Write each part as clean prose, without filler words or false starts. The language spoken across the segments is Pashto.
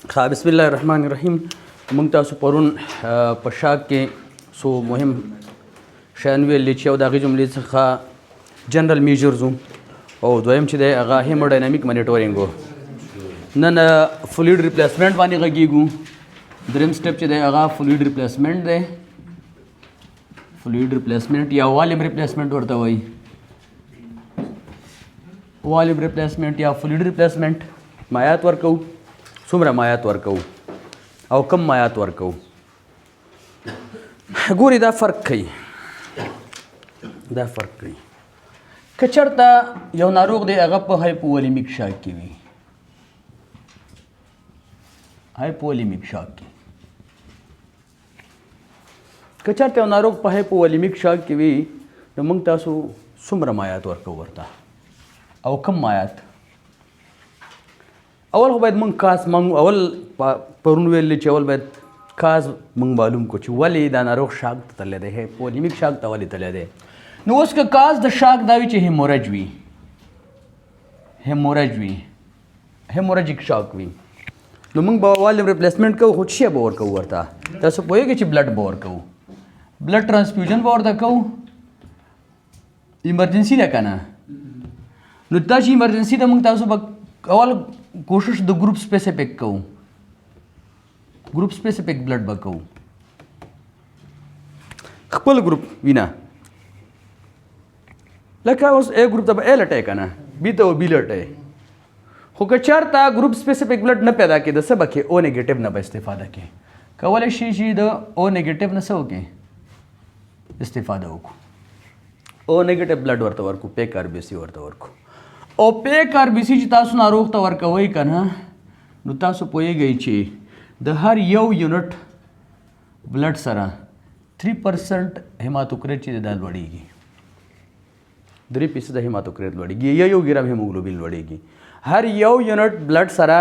ښه، بسم الله الرحمن الرحیم. موږ تاسو پرون په shock کې څو مهم شیان ویل چې یو د هغې جملې څخه general measures او دویم چې دی هغه hemodynamic monitoring و. نن fluid replacement باندې غږیږو. دریم step چې دی هغه fluid replacement دی. Fluid replacement یا volume replacement ورته وایي. Volume replacement یا fluid replacement، مایات ورکو، څومره مایات ورکو او کم مایات ورکو؟ ګوري، دا فرق کوي، دا فرق کوي. که چېرته یو ناروغ دی، هغه په hypovolemic shock کې وي، hypovolemic shock کې، که چېرته یو ناروغ په hypovolemic shock کې وي، نو موږ تاسو څومره مایات ورکو ورته او کم مایات؟ اول خو باید موږ cause، موږ اول پرون ویل چې اول باید cause موږ معلوم کو چې ولې دا ناروغ shock ته تللی دی، hypovolemic shock ته ولې تللی دی. نو اوس که cause د shock دا وي چې hemorrhage وي، hemorrhage وي، hemorrhagic shock وي، نو موږ به volume replacement کوو، خو څه به ورکوو ورته؟ تاسو پوهېږئ چې blood به ورکوو، blood transfusion به ورته کوو. Emergency ده که نه؟ نو دا چې emergency ده، موږ تاسو به اول کوشش د group specific کوو، group specific blood به کوو، خپل ګروپ وینه. لکه اوس A group ته به A لټې که نه، B ته به B لټې. خو که چېرته group specific blood نه پیدا کېده، څه به کې؟ O negative نه به استفاده کې. کولی شي چې د O negative نه څه وکړي؟ استفاده وکړو. O negative blood ورته ورکو، packed RBC ورته ورکو. او packed RBC چې تاسو ناروغ ته ورکوئ که نه، نو تاسو پوهېږئ چې د هر یو unit blood سره 3% hematocrit چې دا لوړېږي، 3% hematocrit لوړېږي یا 1 ګرام هیموګلوبین لوړېږي. هر یو unit blood سره،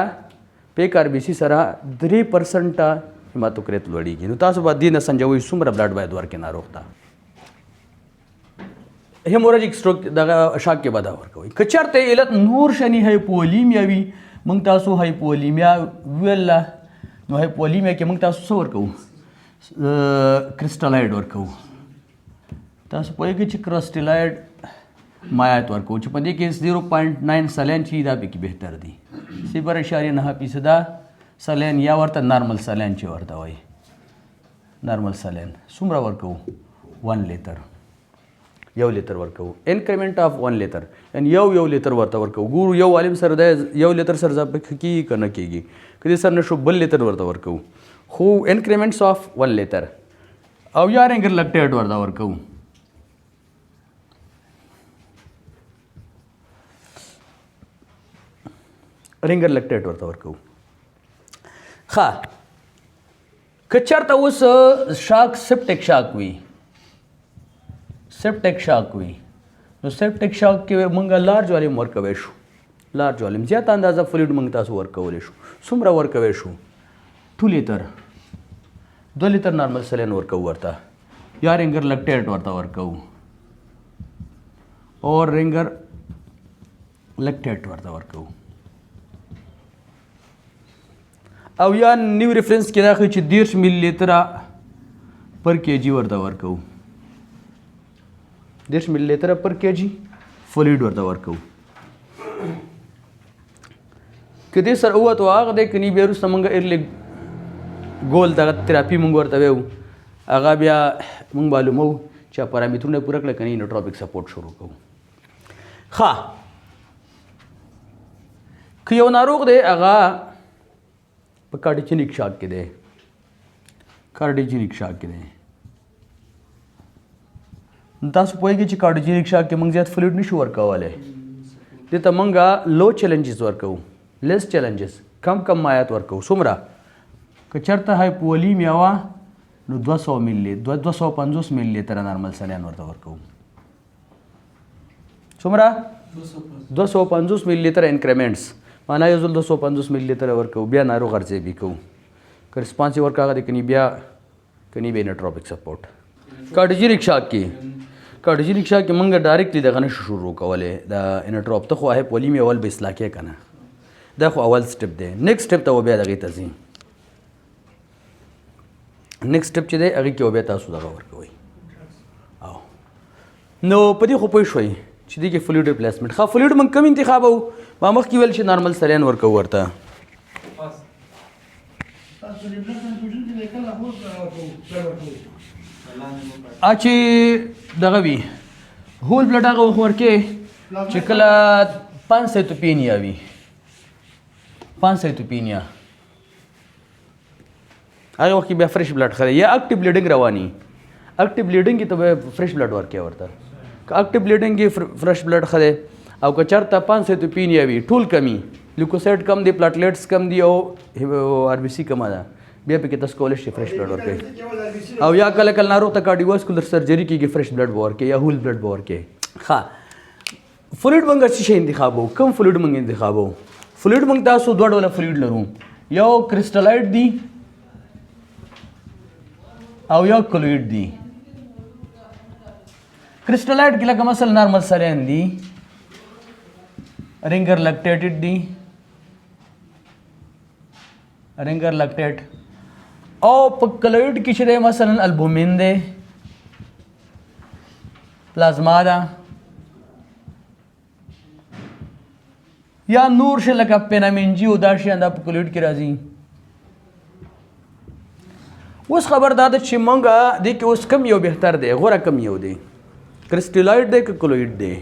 packed RBC سره 3% hematocrit لوړېږي. نو تاسو به دې نه سنجوئ څومره blood باید ورکړئ ناروغ ته. Hemorrhagic stroke دغه shock کې به دا ورکوي. که چېرته علت نور شنی hypovolemia وي، موږ تاسو hypovolemia ویله، نو hypovolemia کې موږ تاسو څه ورکوو؟ Crystalloid ورکوو. تاسو پوهېږئ چې crystalloid مایات ورکوو چې په دې کې 0.9 saline چې دا پکې بهتر دي، 0.9% saline یا ورته normal saline چې ورته وایي. Normal saline څومره ورکوو؟ 1 لیټر، 1 لیټر ورکوو، increment of 1 liter، یعنی یو یو لیټر ورته ورکوو. ګورو یو volume سره دی 1 لیټر سره ضابط کېږي که نه کېږي. که دې سره نه شو، بل لیټر ورته ورکوو، خو increments of 1 liter. او یا Ringer lactate ورته ورکوو. Ringer lactate ورته ورکوو. ښه، که چېرته اوس shock septic shock وي، septic shock وي، نو septic shock کې مونږ large volume ورکوی شو. Large volume، زیاته اندازه fluid مونږ تاسو ورکولی شو. څومره ورکوی شو؟ 2 لیټر، 2 لیټر normal saline ورکوو ورته یا Ringer lactate ورته ورکوو او Ringer lactate ورته ورکوو. او یا new reference کې دا ښیي چې 30 ملي لیټره per kg ورته ورکوو، 30 ملي لیټره per kg fluid ورته ورکوو. که دې سره ووتو هغه دی، که نی بیا وروسته موږ early goal دغه تراپي موږ ورته ویو، هغه بیا موږ معلوموو چې پرامیترونه پوره کړه که نه، inotropic support شروع کوو. ښه، که یو ناروغ دی، هغه په cardiogenic shock کې دی، cardiogenic shock کې دی، نو تاسو پوهېږئ چې cardiogenic shock کې موږ زیات fluid نشو ورکولی. دې ته موږ low challenges ورکوو، less challenges، کم کم مایات ورکوو. څومره؟ که چېرته hypovolemia وه، نو 200 ملي، 250 ملي لیتره normal saline ورته ورکوو. څومره؟ 250 ملي لیتر increments، معنا یو ځل 250 ملي لیتر ورکوو، بیا ناروغ ارزیابي کوو. که response یې ورکړه هغه دی، کني بیا کني بیا inotropic support. Cardiogenic shock کې، cardiogenic shock کې مونږ directly دغه نه شو شروع کولی د inotrop ته، خو hypovolemia اول به اصلاح کې که نه. دا خو اول سټپ دی. نیکسټ سټپ ته بیا دغې ته ځي. نیکسټ سټپ چې دی هغې کې بیا تاسو دغه ورکوئ. او نو په دې خو پوه شوئ چې دې کې فلویډ ریپلیسمنټ. ښه، فلویډ موږ کوم انتخابوو؟ ما مخکې ویل چې نارمل سلین ورکوو ورته. چې دغه وي هول بلډ هغه وخت ورکې چې کله پانسایتوپینیا وي. پانسایتوپینیا هغه وخت کې بیا فرش بلډ خره یا اکټیو بلیډینګ رواني. اکټیو بلیډینګ کې ته به فرش بلډ ورکې ورته. که اکټیو بلیډینګ کې فرش بلډ خره او که چېرته پانسایتوپینیا وي، ټول کمی، لیوکوسایټ کم دی، پلاټلیټس کم دی او آر بي سي کمه ده، بیا پکې تاسو کولی شئ فرش بلډ ورکړئ. او یا کله کله ناروغ ته کارډیوواسکولر سرجري کېږي، فرش بلډ به ورکړي یا هول بلډ به ورکړي. ښه، فلویډ موږ څه شی انتخابوو؟ کوم فلویډ موږ انتخابوو؟ فلویډ موږ تاسو دوه ډوله فلویډ لرو، یو کرسټلایډ دی او یو کلویډ دی. کرسټلایډ کې لکه مثلا نارمل سلین دی، رینګر لکټیټډ دی، رینګر لکټیټ. او په کلویډ کې چې دی مثلا البومین دی، پلازما ده، یا نور شی لکه پینامینجی او دا شیان دا په کلویډ کې راځي. اوس خبر دا ده چې مونږ دې کې اوس کم یو بهتر دی، غوره کم یو دی، کرسټلایډ دی که کلویډ دی؟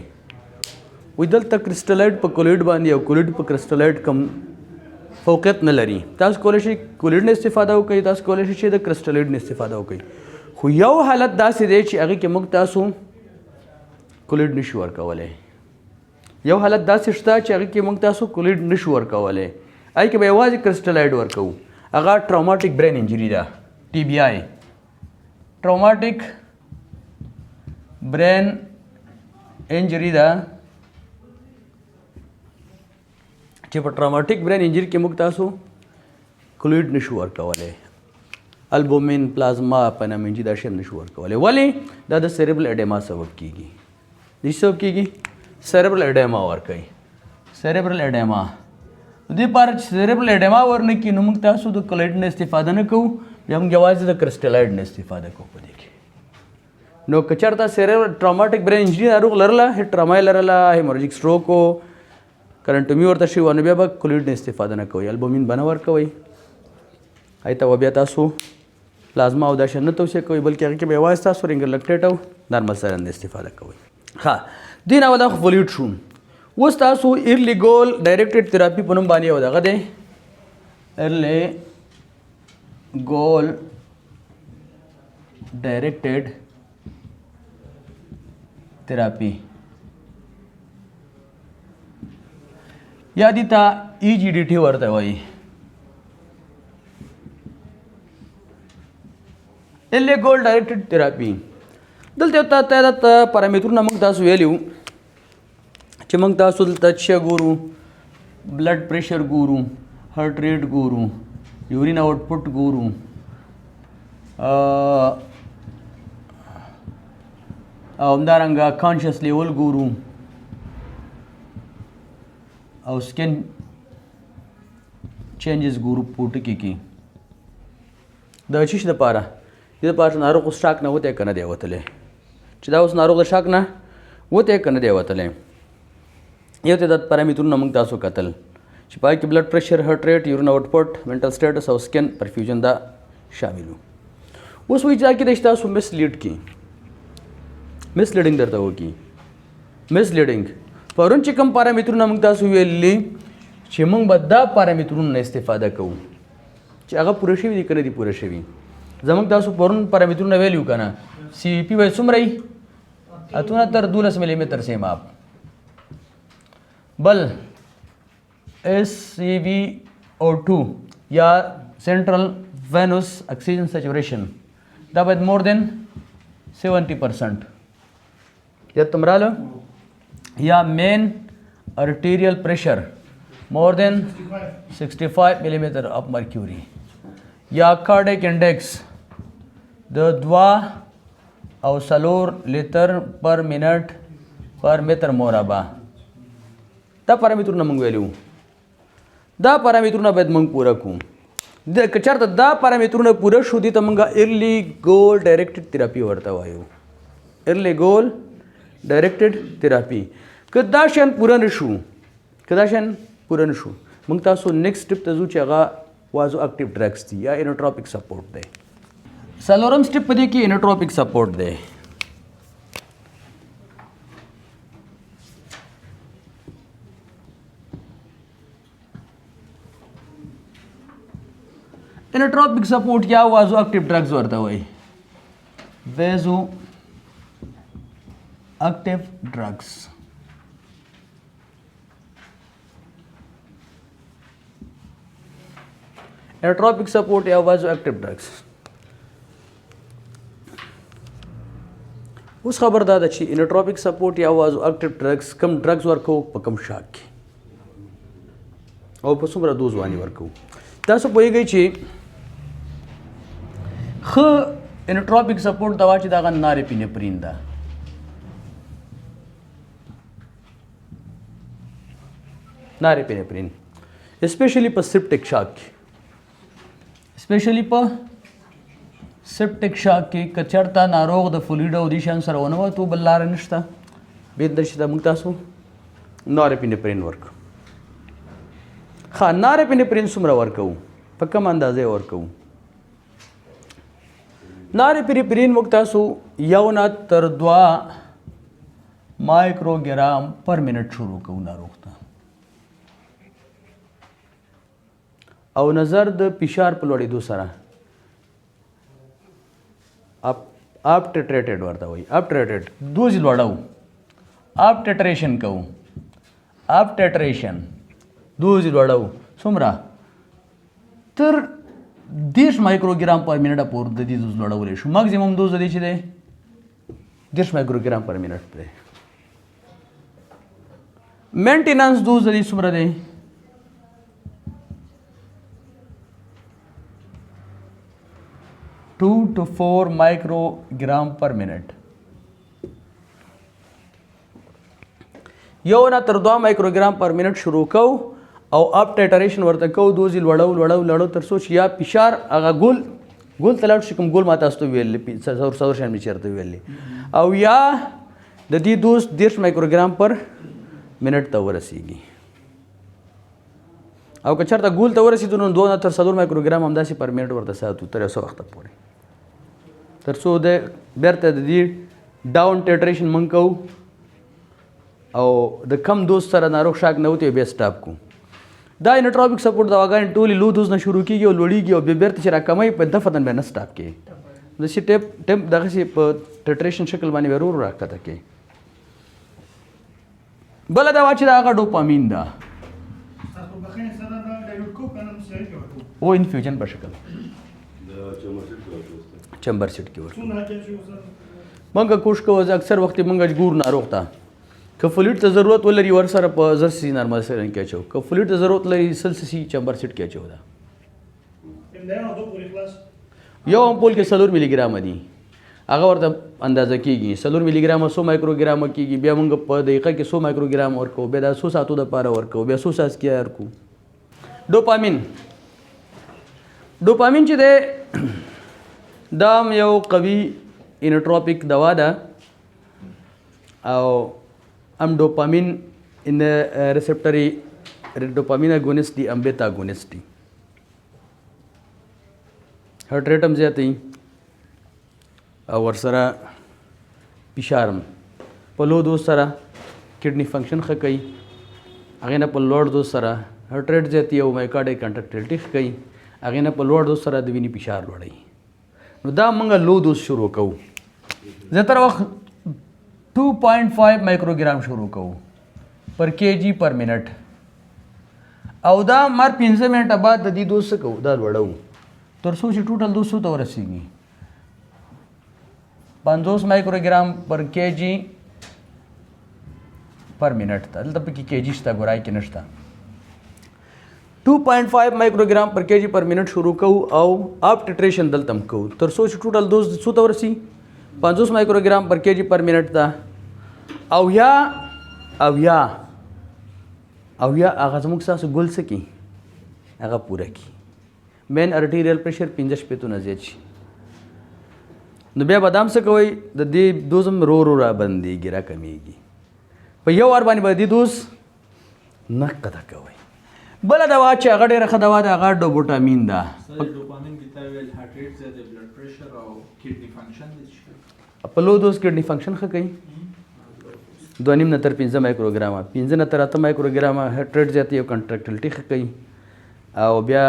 وایي دلته کرسټلایډ په کلویډ باندې او کلویډ په کرسټلایډ کم فوقیت نه لري. تاسو کولی شئ کلویډ نه استفاده وکړئ، تاسو کولی شئ چې د کرسټلایډ نه استفاده وکړئ. خو یو حالت داسې دی چې هغې کې موږ تاسو کلویډ نشو ورکولی. یو حالت داسې شته چې هغې کې موږ تاسو کلویډ نشو ورکولی، هغې کې به یوازې کرسټلایډ ورکوو. هغه ټراماټیک برین انجري ده، ټي بي آی، ټراماټیک برین انجري ده، چې په ټراماټیک برین انجري کې موږ تاسو کلویډ نشو ورکولی، البومین، پلازما، پنامینجي دا شی نشو ورکولی. ولې؟ دا د سیریبرل اډیما سبب کیږي. دې سبب کیږي سیریبرل اډیما ورکوي. سیریبرل اډیما دې لپاره چې سیریبرل اډیما ورنه کړي نو موږ تاسو د کلویډ نه استفاده نه کوو، بیا موږ یوازې د کرسټلایډ نه استفاده کوو په دې کې. نو که چېرته سیریبرل ټراماټیک برین انجري ناروغ لرله، هیډ ټراما یې لرله، هیموراجیک سټروک و، کرنټومي ورته شوې وه، نو بیا به کلویډ نه استفاده نه کوئ، البومین به نه ورکوئ، هغې ته به بیا تاسو پلازما او دا شیان نه توصیه کوئ، بلکې هغې کې به یوازې تاسو رینګر لکټیټ او نارمل سلین نه استفاده کوئ. ښه، دې نه دا خو فلویډ شو. اوس تاسو ایرلی ګول ډایرکټډ تھراپي په نوم باندې یو دغه دی، ایرلی ګول ډایرکټډ تھراپي یا دې ته ای جی ډي ټي ورته وایي. ایرلی ګول ډایرکټډ تھراپي دلته یو تعداد پارامیترونه موږ تاسو ویلي وو چې موږ تاسو دلته څه ګورو، بلډ پریشر ګورو، هارت ریټ ګورو، یورین آوټپوټ ګورو، او همدارنګه کانشس لیول ګورو، او سکن چینجز ګورو پوټکي کې. د چیش دپاره؟ دې دپاره چې ناروغ اوس شاک نه وتی که نه دی وتلی، چې دا اوس ناروغ د شاک نه وتی که نه دی وتلی. یو تعداد پارامیترونه موږ تاسو کتل چې په هغې کې بلډ پریشر، هارت ریټ، یورین آوټپوټ، منټل سټیټس او سکن پرفیوژن دا شامل وو. اوس وایي چې دا کېدای شي تاسو مس لیډ کړي، مس لیډینګ درته وکړي. مس لیډینګ پرون چې کوم پارامیترونه موږ تاسو ویلي چې موږ به دا پارامیترونه نه استفاده کوو چې هغه پوره شوي دي که نه دي پوره شوي. زموږ تاسو پرون پارامیترونه ویلي وو که نه؟ سی وي پي به څومره وي؟ 8 تر 12 ملي متر سیماب. بل اس سی وی او 2 یا سنټرل وینوس اکسیجن سچوریشن دا باید مور دین 70% یا تمراله، یا مین ارټیریل پریشر مور دین 65 ملي متر اف مرکیوري، یا کارډیک انډیکس د 2 او 4 لیتر پر منټ پر متر مربع. دا پارامیترونه موږ ویلي وو. دا پارامیترونه باید موږ پوره کړو. د که چېرته دا پارامیترونه پوره شو، دې ته موږ early goal directed therapy ورته وایو. Early goal directed therapy. که دا شیان پوره نه شو، که دا شیان پوره نه شو، موږ تاسو next step ته ځو چې هغه vasoactive drugs دي یا inotropic support دی. څلورم step په دې کې inotropic support دی. Inotropic support یا vasoactive drugs ورته وایي. Vasoactive drugs. Inotropic support یا vasoactive drugs. اوس خبر دا ده چې inotropic support یا vasoactive drugs کوم drugs ورکو، په کوم shock کې او په څومره dose باندې ورکو. تاسو پوهیږئ چې ښه inotropic support دوا چې دغه norepinephrine ده. Norepinephrine especially په septic shock کې، especially په septic shock کې که چېرته ناروغ د fluid او دې شیانو سره ونه وتو، بل لاره نشته، بېرته چې دا موږ تاسو norepinephrine ورکړو. ښه، norepinephrine څومره ورکوو، په کوم اندازه یې ورکوو؟ Norepinephrine موږ تاسو 1 نه تر 2 microgram per minute شروع کوو ناروغ ته، او نظر د فشار په لوړېدو سره up titrated ورته وایي. Up titrated dose لوړوو، up titration کوو، up titration dose لوړوو. څومره؟ تر 30 microgram per minute پورې د دې dose لوړولی شو. Maximum dose د دې چې دی 30 microgram per minute دی. Maintenance dose د دې څومره دی؟ 2 to 4 microgram per minute. 1 نه تر 2 microgram per minute شروع کوو او up titration ورته کوو، dose یې لوړو لوړو لوړو تر څو چې یا فشار هغه goal goal ته لاړ شي، کوم ګول ما تاسو ته ویل، څلور څلور شیان مې چېرته ویلي، او یا د دې dose 30 microgram per minute ته ورسېږي. او که چېرته ګول ته ورسېدو نو 2 نه تر 4 مایکروګرام همداسې per minute ورته ساتو تر یو څه وخته پورې، تر څو د بیرته د دې down titration موږ کوو او د کم dose سره ناروغ shock نه وتی بیا stop کوو. دا inotropic support دواګانې ټولې low dose نه شروع کېږي او لوړېږي او بیا بیرته چې راکموي په دفعتاً بیا نه stop کوي، داسې ټیپ ټیپ دغسې په titration شکل باندې بیا ورو ورو راښکته کوي. بله دوا چې ده هغه ډوپامین ده، او infusion په شکل chamber set کې ورکوو. موږ کوښښ کوو، اکثر وخت موږ ګورو ناروغ ته که fluid ته ضرورت ولري ورسره په 1000 cc normal saline کې اچوو، که fluid ته ضرورت لري 100 cc chamber set کې اچوو. دا یو امپول کې 4 ملي ګرامه دي، هغه ورته اندازه کېږي، 4 ملي ګرامه څو مایکروګرامه کېږي. بیا موږ په دقیقه کې څو مایکروګرام ورکوو، بیا دا څو ساعتو دپاره ورکوو، بیا څو څاڅکي ورکوو. ډوپامین، ډوپامین چې دی دا هم یو قوي inotropic دوا ده، او هم dopamine in receptor dopamine agonist دي، هم beta agonist دي. Heart rate هم زیاتوي او ورسره فشار هم په low dose سره kidney function ښه کوي، هغې نه په لوړ dose سره heart rate زیاتوي او myocardial contractility ښه کوي، هغې نه په لوړ dose سره د وینې فشار لوړوي. نو دا موږ low dose شروع کوو، زیاتره وخت 2.5 مایکروګرام شروع کوو per kg per minute، او دا مر 5 منټه بعد د دې dose څه کوو، دا لوړوو تر څو چې total dose څو ته ورسېږي، 50 microgram per kg per minute ته. دلته پکې kg شته، ګورای کې نشته. 2.5 microgram per kg per minute شروع کوو او up titration دلته هم کوو تر څو چې total dose څو ته ورسي، 50 microgram per kg per minute ته. او یا او یا او یا هغه زموږ ستاسو ګل څه کي هغه پوره کړي. مین ارټیریل پریشر 65 نه زیات شي، نو بیا به دام څه کوئ؟ د دې دوز هم رو رو را بندېږي، را کمېږي. په یو وار باندې به د دې دوز نه قطع کوئ. بله دوا چې هغه ډېره ښه دوا ده، هغه ډوبوټامین ده. سر، ډوپامین کې تا ویل heart rate زیات، blood pressure او kidney function دي. په low dose kidney function ښه کوي، 2.5 نه تر 5 مایکروګرامه، 5 نه تر 8 مایکروګرامه heart rate زیاتوي او contractility ښه کوي، او بیا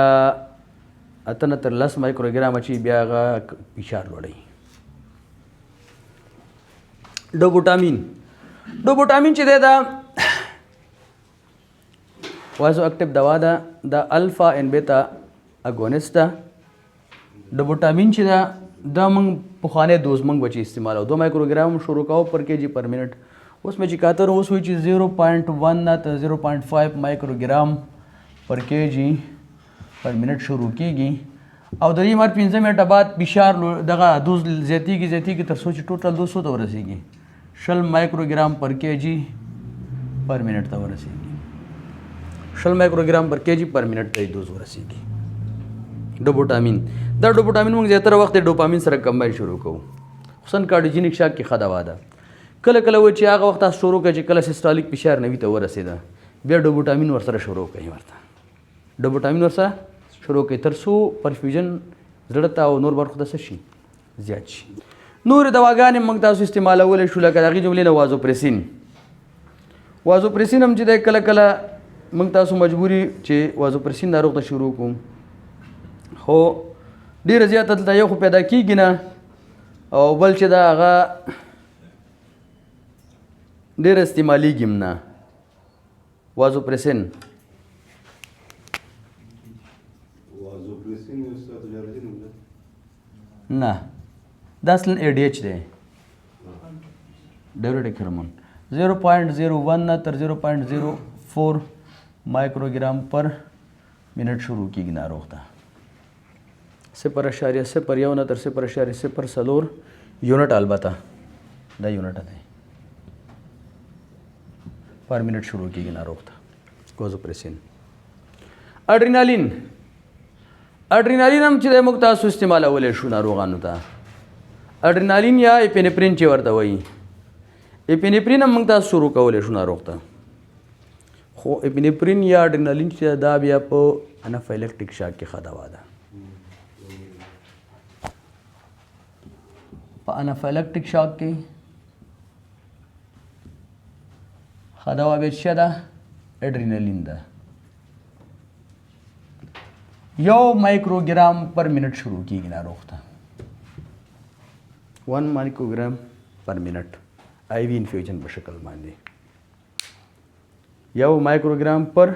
8 نه تر 10 مایکروګرامه چې بیا هغه فشار لوړوي. ډوبوټامین چې دی دا vasoactive دوا ده، دا alpha and beta agonist ده. ډوبوټامین چې ده دا موږ پخوانی دوز موږ به چې استعمالو 2 مایکروګرام شروع کوو per kg per minute. اوس مې چې کاته نو اوس وایي چې 0.1 نه تر 0.5 مایکروګرام per kg per minute شروع کېږي، او د دې مر 5 منټه بعد فشار دغه دوز زیاتېږي زیاتېږي تر څو چې total دوز څو ته ورسېږي؟ 20 مایکروګرام per kg per minute ته ورسېږي. 20 مایکروګرام per kg per minute ته یې دوز ورسېږي. ډوبوټامین، دا ډوبوټامین موږ زیاتره وخت د ډوپامین سره combine شروع کوو، خصوصا cardiogenic shock کې ښه دوا ده. کله کله وایي چې هغه وخت تاسو شروع کړئ چې کله systolic فشار 90 ته ورسېده، بیا ډوبوټامین ورسره شروع کړئ، ورته ډوبوټامین ورسره شروع کړئ تر څو perfusion زړه ته او نور برخو ته څه شي؟ زیات شي. نورې دواګانې موږ تاسو استعمالولی شو، لکه د هغې جملې نه وازوپریسین. وازوپریسین هم چې دی کله کله موږ تاسو مجبوري چې وازوپریسین ناروغ ته شروع کوو، خو ډېره زیاته دلته یو خو پیدا کېږي نه، او بل چې دا هغه ډېر استعمالېږي هم نه. وازوپریسین وازوپریسین یو څه تجارتي نوم دی؟ نه، دا اصلا ADH دی، diuretic hormone. 0.01 نه تر 0.04 مایکروګرام per minute شروع کېږي ناروغ ته. 0.01 نه تر 0.04 unit، البته دا unit دی، per minute شروع کېږي ناروغ ته وازوپریسین. اډرینالین، اډرینالین هم چې دی موږ تاسو استعمالولی شو ناروغانو ته. اډرینالین یا اپینفرین چې ورته وایي، اپینفرین هم موږ تاسو شروع کولی شو ناروغ ته، خو اپینفرین یا اډرینالین چې دا بیا په anaphylactic shock کې ښه دوا ده. په anaphylactic shock کې ښه دوا بیا څه ده؟ اډرینالین ده. 1 مایکروګرام per minute شروع کېږي ناروغ ته، 1 مایکروګرام per minute IV infusion په شکل باندې. 1 مایکروګرام per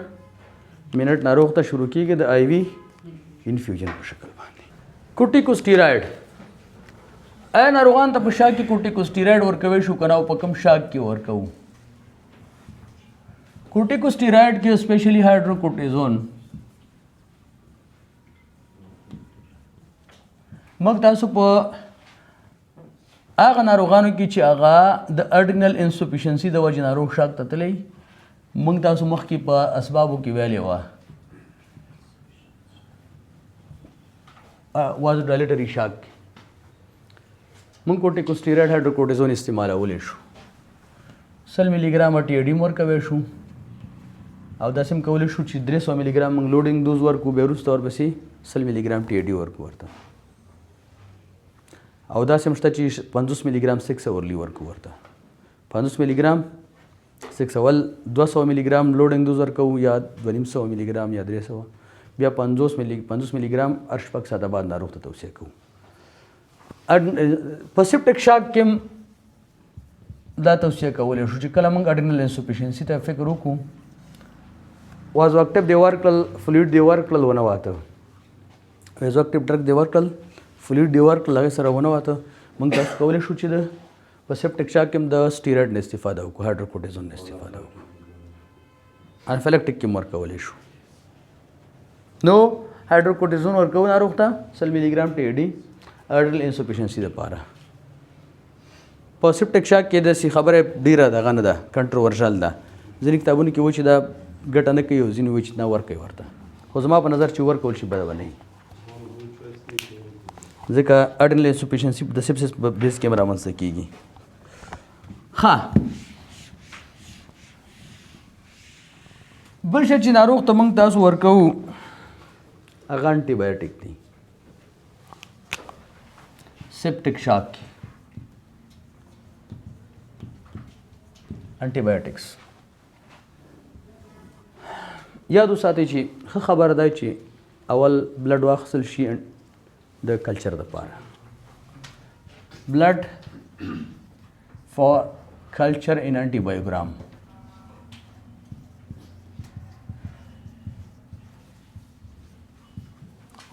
minute ناروغ ته شروع کېږي د IV infusion په شکل باندې. کورټیکوسټیرایډ، آیا ناروغان ته په shock کې کورټیکوسټیرایډ ورکوي شو که نه، او په کوم shock کې ورکوو؟ کورټیکوسټیرایډ کې specially hydrocortisone موږ تاسو په هغه ناروغانو کې چې هغه د adrenal insufficiency د وجې ناروغ shock ته تللی، موږ تاسو مخکې په اسبابو کې ویلې وه vasodilatory shock کې موږ کورټیکوسټیرایډ هایډروکورټیزون استعمالولی شو. 100 ملي ګرامه TID هم ورکوی شو، او داسې هم کولی شو چې 300 ملي ګرام موږ loading dose ورکړو، بیا وروسته ورپسې 100 ملي ګرام TID ورکړو ورته، او داسې هم شته چې 50 ملي ګرام 6 hourly ورکړو ورته، 50 ملي ګرام 6 اول 200 ملي ګرام loading dose ورکوو، یا 250 ملي ګرام یا 300، بیا 50 ملي ګرام هر شپږ ساعته بعد ناروغ ته توصیه کوو. په septic shock کې هم دا توصیه کولی شو چې کله موږ adrenal insufficiency ته فکر وکړو، vasoactive دې ورکړل، fluid دې ورکړل ونه واته، vasoactive drug دې ورکړل، fluid دې ورکړل، هغې سره ونه واته، موږ تاسو کولی شو چې د په septic shock کې هم د سټیرایډ نه استفاده وکړو، هایډروکورټیزون نه استفاده وکړو، anaphylactic کې هم ورکولی شو. نو هایډروکورټیزون ورکوو ناروغ ته 100 ملي ګرام TID adrenal insufficiency دپاره. په septic shock کې داسې خبره ډېره دغه نه ده، controversial ده. ځینې کتابونو کې وایي چې دا ګټه نه کوي، او ځینې وایي چې نه ورکوي ورته. خو زما په نظر چې ورکول شي بده به نه وي، ځکه اډنل انسفیشنسي د سپسس په بیس کې هم رامنځته کېږي. ښه، بل شی چې ناروغ ته موږ تاسو ورکوو هغه انټي بایوټیک دی. سپټیک شاک کې انټي بایوټیکس یاد وساتئ چې ښه خبره ده چې اول بلډ واخیستل شي د کلچر دپاره. بلډ فار کلچر ان انټي بایوګرام.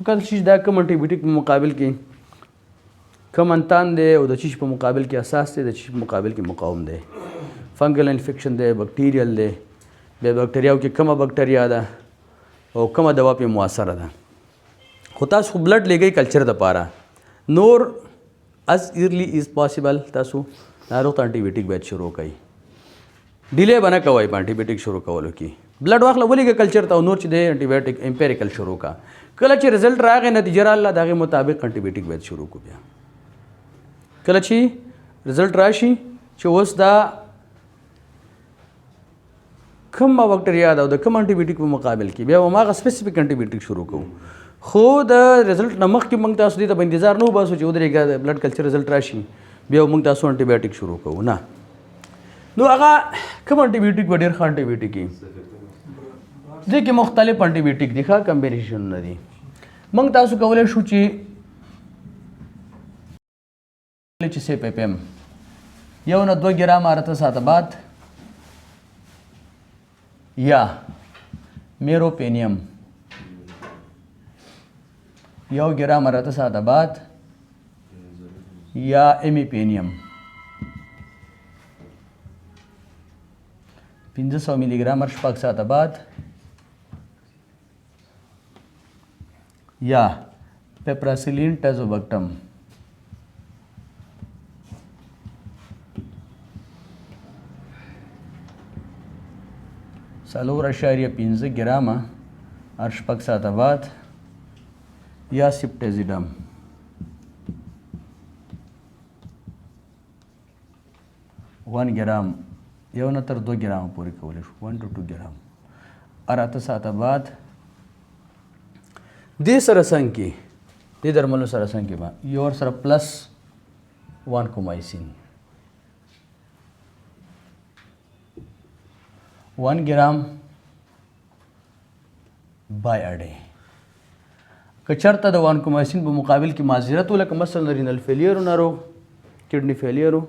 وکتل شي چې دا کوم انټي بایوټیک په مقابل کې کوم انتان دی او د چیش په مقابل کې اساس دی، د چیش په مقابل کې مقاوم دی. فنګل انفیکشن دی، بکټیریل دی، بیا بکټریاو کې کومه بکټریا ده او کومه دوا پې موثره ده. خو تاسو خو بلډ لېږئ کلچر دپاره، نور از ایرلی از پاسبل تاسو ناروغ ته انټي بایوټیک باید شروع کړئ. ډیلې به نه کوئ په انټي بایوټیک شروع کولو کې. بلډ واخله ولېږه کلچر ته او نور چې دی انټي بایوټیک امپیریکل شروع کړه. کله چې رزلټ راغی، نتیجه راغله، د هغې مطابق انټي بایوټیک باید شروع کړو. بیا کله چې رزلټ راشي چې اوس دا کومه بکټریا ده او د کوم انټي بایوټیک په مقابل کې، بیا هماغه سپیسیفیک انټي بایوټیک شروع کوو. خو د رزلټ نه مخکې موږ تاسو دې ته به انتظار نه وباسو چې ودرېږه د بلډ کلچر رزلټ راشي بیا موږ تاسو انټي بایوټیک شروع کوو، نه. نو هغه کوم انټي بایوټیک به ډېر ښه انټي بایوټیک وي؟ دې کې مختلف انټي بایوټیک دي، ښه کمبینیشنونه دي. موږ تاسو کولی شو چې سیپیپم 1 نه 2 ګرام هر اته ساعته بعد، یا میروپینیم 1 ګرام هر اته ساعته بعد، یا امیپینیم 500 ملي ګرام هر 6 ساعته بعد، یا پیپراسیلین ټازوبکټم 4.5 ګرامه هر 6 ساعته بعد، یا سپټیزیډم 1 ګرام 1 نه تر 2 ګرام پورې کولی شو، 1 to 2 ګرام هر 8 ساعته بعد. دې سره څنګه کې، دې درملو سره څنګه کې به یو ورسره پلس وانکومایسین 1 ګرام بای اډې. که چېرته د وانکومایسین په مقابل کې معذرت و، لکه مثلا رینل فیلیر ناروغ، کډني فیلیر و،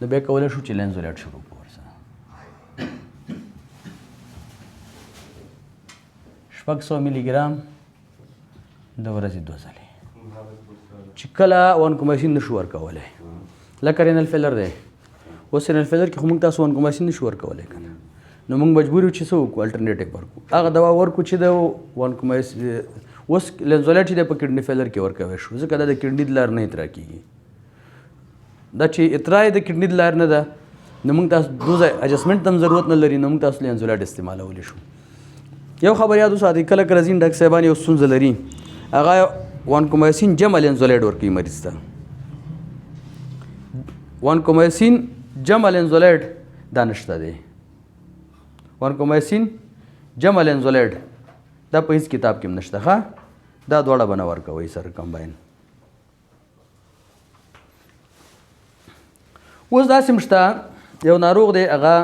نو بیا کولی شو چې لینزولیټ شروع کړو ورسره 600 ملي ګرام د ورځې 2 ځلې. چې کله وانکومایسین نشو ورکولی، لکه رینل فیلر دی، اوس رینل فیلر کې خو موږ تاسو وانکومایسین نشو ورکولی که نه، نو موږ مجبور یو چې څه وکړو، الټرنیټیو ورکړو، هغه دوا ورکړو چې د وانکومایسین اوس لینزولیټ چې دی په کډني فیلر کې ورکوی شو، ځکه دا د کډني د لارې نه اطراح کېږي. دا چې اطراح یې د کډني د لارې نه ده، نو موږ تاسو دوز اډجسټمنټ ته هم ضرورت نه لري، نو موږ تاسو لینزولیټ استعمالولی شو. یو خبر یاد وساتئ، کله کله ځینې ډاکټر صاحبان یو ستونزه لري، هغه وانکومایسین جمع لینزولیټ ورکوي مریض ته. وانکومایسین جمع لینزولیټ دا نشته دی. وانکومایسین جمع لینزولیټ دا په هیڅ کتاب کې هم نشته. ښه، دا دواړه به نه ورکوئ سره کمباین. اوس داسې هم شته، یو ناروغ دی، هغه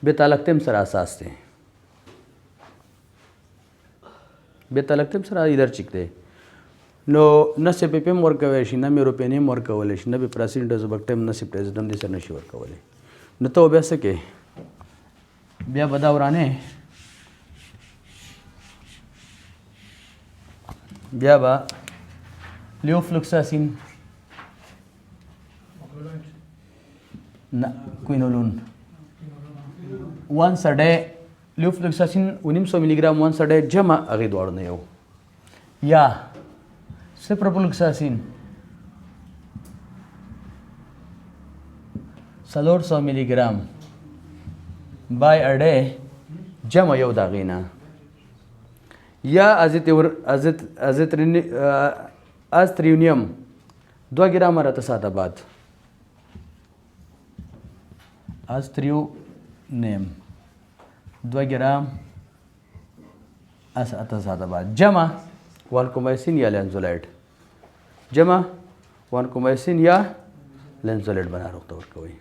بیتالکتیم سره اساس دی، بیتالکتیم سره الرجیک دی، نو نه سیپیپیم ورکولی شي، نه میروپینیم ورکولی شي، نه پیپراسین ډوزوبکټیم، نه سیپټیزیډم دې سره نه شي ورکولی. نو ته بیا څه کوې؟ بیا به دا ورانې، بیا به لیوفلوکساسین، نه کوینولون وانس ا ډے، لیوفلوکساسین 950 ملي ګرام وانس ا ډے جمع هغې دواړو نه یو، یا سپرپلوکساسین 400 ملي ګرام بای ا ډے جمع یو د هغې نه، یا ازترینیم 2 ګرامه راته ساته بعد ازتریونیم 2 ګرام اس اته ساته بعد جمع وانکومایسین یا لینزولایډ، جمع وانکومایسین یا لینزولایډ به ناروغ ته ورکوئ.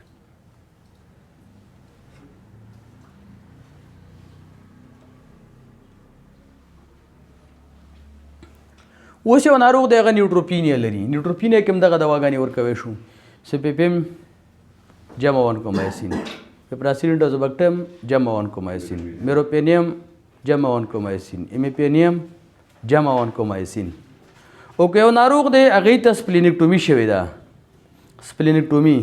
اوس یو ناروغ دی، هغه نیوټروپینیا لري، نیوټروپینیا کې هم دغه دواګانې ورکوی شو، سپیپیم جمع وانکومایسین، پیپراسیلین ډوزوبکټم جمع وانکومایسین، میروپینیم جمع وانکومایسین، ایمیپینیم جمع وانکومایسین. او که یو ناروغ دی هغې ته سپلینکټومي شوې ده، سپلینکټومي،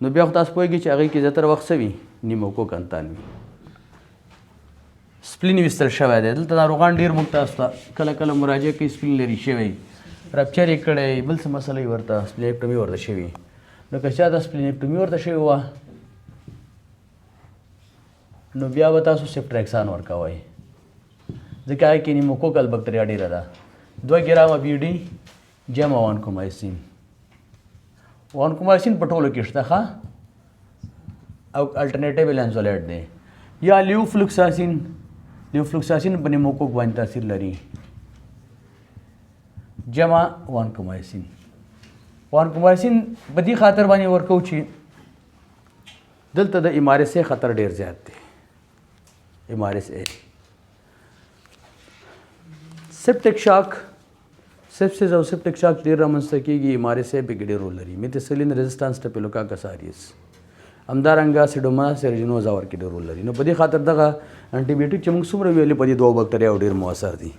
نو بیا خو تاسو پوهېږئ چې هغې کې زیاتره وخت څه وي؟ نیموکوک انتان وي، سپلین ویستل شوی دی. دلته ناروغان ډېر موږ تاسو ته کله کله مراجعه کوي، سپلین لرې شوی، رپچر یې کړی، بل څه مسله یې ورته سپلینکټومي ورته شوي. نو که چا ته سپلینکټومي ورته شوې وه نو بیا به تاسو سپټریکسان ورکوئ، ځکه هغې کې نیموکوکل بکتریا ډېره ده. 2 ګرامه بي ډي جمع وانکومایسین، وانکومایسین په ټولو کې شته ښه، او الټرنیټیو لینزولایډ دی. یا لیوفلوکساسین، لیوفلوکساسین په نیموکوک باندې تاثیر لري، جمع وانکومایسین. وانکومایسین په دې خاطر باندې ورکوو چې دلته د ام آر اس ای خطر ډېر زیات دی. ام آر اس ای سپټیک شاک، سپسس او سپټیک شاک ډېر رامنځته کېږي، ام آر اس ای پکې ډېر رول لري. میتیسلین ریزسټانس سټپیلوکاکس آریس، همدارنګه سیډوموناس ایرجینوزا ورکې ډېر رول لري. نو په دې خاطر دغه انټي بیوټیک چې موږ څومره ویلي په دې دوو بکتریاو ډېر مؤثر دي.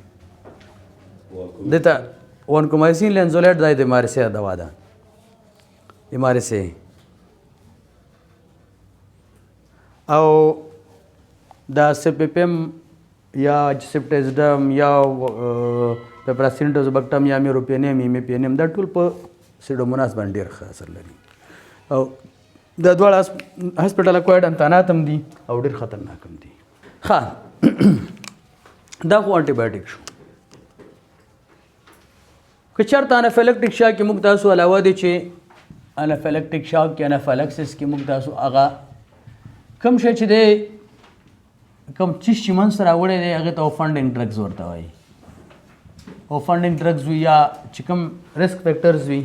دته وانکومایسین لینزولایډ دا د ام آر اس ای دوا ده، ام آر اس ای. او دا سپیپم یا سپټیزډم یا پیپراسین ډوزبکټم یا میروپینیم ایمیپینیم دا ټول په سیډوموناس باندې ډېر ښه اثر لري. او دا دواړه هسپټل اکوایرډ انتانات هم دي او ډېر خطرناک هم دي. ښه، دا خو انټي بایوټیک شو. که چېرته انافیلکټیک شاک کې موږ تاسو علاوه دی چې انافیلکټیک شاک کې انافیلکسس کې موږ تاسو هغه کوم شی چې دی کوم چیز چې منځ ته راوړی دی هغې ته اوفنډینګ ډرګز ورته وایي. اوفنډینګ ډرګز وي یا چې کوم ریسک فیکټرز وي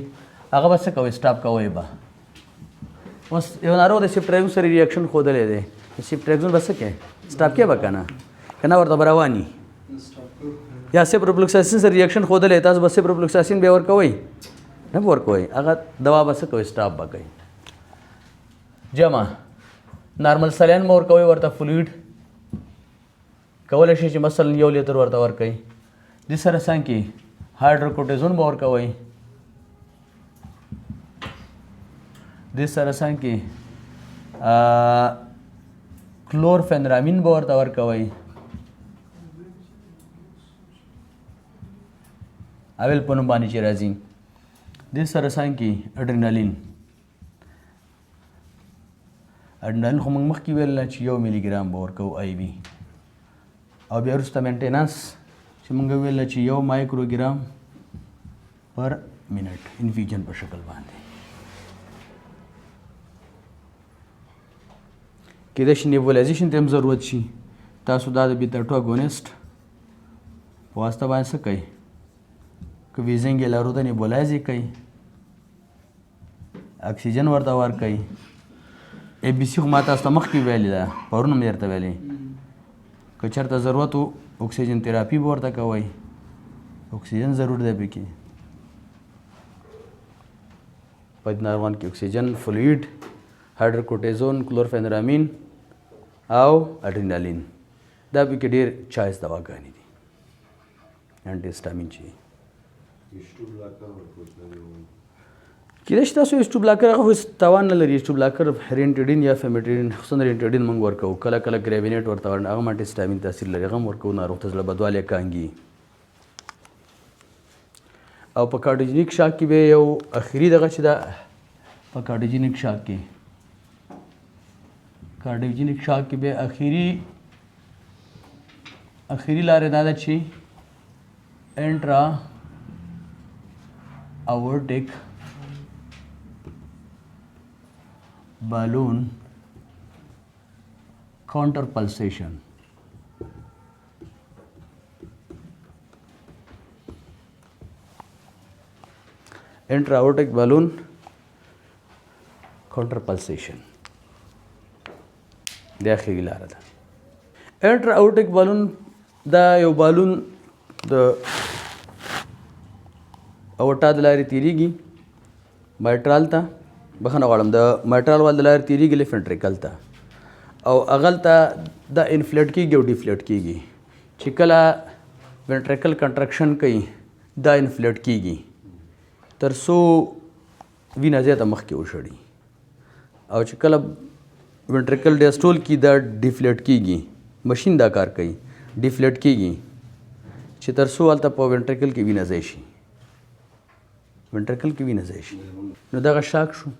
هغه به څه کوئ؟ سټاپ کوئ به. اوس یو ناروغ د سیپټریکزون سره ریاکشن ښودلی دی، سیپټریکزون به څه کوې؟ سټاپ کوې به که نه؟ که نه ورته به روان یي. یا سیپروفلوکساسین سره ریاکشن ښودلی، تاسو به سیپروفلوکساسین بیا ورکوئ؟ نه به ورکوئ، هغه دوا به څه کوئ؟ سټاپ به کوئ. جمع نارمل سلین به ورکوئ ورته، فلویډ کولی شئ چې مثلا 1 لیتر ورته ورکوئ. دې سره څنګ کې هایډروکورټیزون به ورکوئ، دې سره څنګ کې کلورفنرامین به ورته ورکوئ، اول په نوم باندې چې راځي. دې سره څنګ کې اډرینالین، اډرینالین خو موږ مخکې ویل چې 1 ملي ګرام به ورکوو آی وي، او بیا وروسته مینټیننس چې موږ ویل چې 1 مایکروګرام پر منټ انفیوژن په شکل باندې. کېدای شي نیبولایزیشن ته هم ضرورت شي. تاسو دا د بیتا 2 اګونیسټ په واسطه باندې څه کوئ؟ که ویزنګ یې لرو ته نیبولایز یې کوئ، اکسیجن ورته ورکوئ. ای بي سي خو ما تاسو ته مخکې ویلې ده، پرون هم درته ویلې، که چېرته ضرورت و اکسیجن تراپي به ورته کوئ، اکسیجن ضرور دی پکې. په دې ناروغان کې اکسیجن، فلویډ، هایډروکورټیزون، کلورفنرامین او اډرینالین، دا پکې ډېر چویس دواګانې دي. انټي هسټامین چې کېدای شي تاسو ایسټو بلاکر هغه خو هېڅ تاوان نه لري. ایسټو بلاکر رینټیډین یا فیمیټیډین، خصوصاً رینټیډین موږ ورکوو، کله کله ګریوینیټ ورته ورکوو، هغه هم انټي هسټامین تاثیر لري، هغه هم ورکوو ناروغ ته زړه بدوالی کانګي. او په کارډیوجینیک شاک کې به یو اخري دغه چې ده، په کارډیوجینیک شاک کې، کارډیوجینیک شاک کې به اخري لارې دا ده چې انټرا اورټیک بالون کاونټر پلسیشن. انټرا اورټیک بالون کاونټر پلسیشن د اخري لاره ده. انټرا اورټیک بالون دا یو بالون د اورټا د لارې تیریږي مایټرال ته، بخښنه غواړم، د مایټرال وال د لارې تیریږي لیفت ventricle ته، او هغلته دا انفلیټ کیږي او ډیفلیټ کیږي. چې کله ventricle contraction کوي، دا انفلیټ کیږي تر څو وینه زیاته مخکې وشړي، او چې کله ventricle diastole کی دا ډیفلیټ کیږي. ماشین دا کار کوي، ډیفلیټ کیږي چې تر څو هلته په ventricle کې وینه ځای شي، ventricle کې وینه ځای شي. نو دغه shock شو.